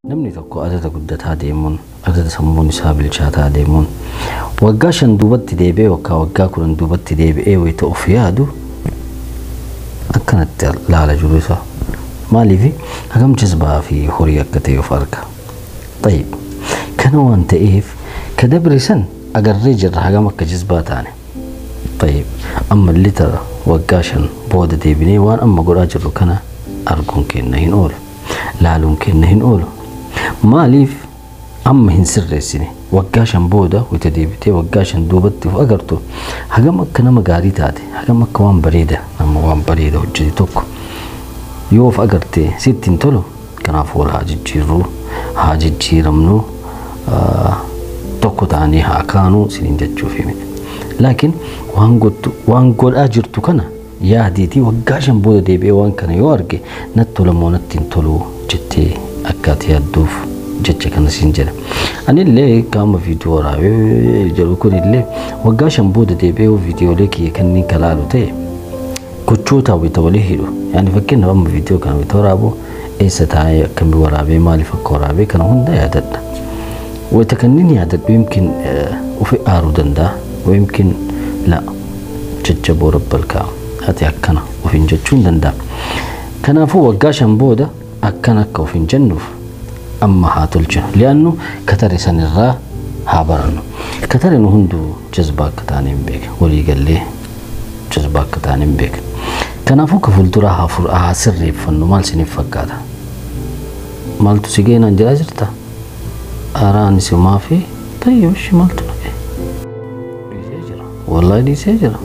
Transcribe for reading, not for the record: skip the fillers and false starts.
Namni tokko adada guddataa deemuun, adada sammuun isaa bilchaataa deemuun, waggaa 5 duubatti deebi'ee yookaan waggaa 10 duubatti deebi'ee wayita of yaadu akkanatti laala jiru isaa. Maaliif hagam jazbaa fi horii akka ta'e of arga. Tayyib. Kana waan ta'eef ka dabre san agarree jirra hagam akka jazbaa taane. Tayyib. Ammallee tara waggaa 5 booda deebinee waan amma godhaa jirru kana arguun keenya hin oolu. Laaluun keenya hin oolu. Maaliif amma hin sirreessine? Waggaa 5 booda wayita deebitee waggaa 5 duubatti of agartu hagam akka nama gaarii taate, hagam akka waan bareeda nama waan bareeda hojjete tokko yoo of agarte sitti hin tolu. Kanaaf wal haa jijjiirruu, haa jijjiiramnu, tokko ta'anii haa kaanuu isiniin jechuuf miti. Laakiin waan gottu waan godhaa jirtu kana yaadiitii waggaa 5 booda deebi'ee waan kana yoo arge natti tola moo natti hin tolu jettee akka ati yaadduuf jecha kana siin jedha. Anillee qaama viidiyoo waraabee jedhu kunillee waggaa 5 booda deebi'ee viidiyoolee kiyya kanneen ka laalu ta'e gochoota wayita walii hidhu. Yaani fakkeenyaaf amma viidiyoo kana wayita waraabu eessa taa'ee akkamii waraabee maaliif akka waraabee kana hunda yaadadha. Wayita kanneen yaadadhu yimkin ofi aaruu danda'a. Yimkin la jajjaboo rabbal kaa'a. Ati akkana ofiin jechuu hin danda'a. Kanaafuu waggaa 5 booda akkana akka ofiin jennuuf amma haa tolchinu. Li'aannu katare sanirraa haa barannu. Katare nu hunduu jazbaa akka taane hin beeka. Walii gallee jazbaa akka taane hin beeka. Kanaafuu ka fuulduraa haa sirreeffannu. Maal isiniif fakkaata? Maaltu si ga'e naan jedhaa jirta? Araan isimaa fi tayyoo ishii maaltu na ga'e? Dhiisee jira. Wallaahi dhiisee jira.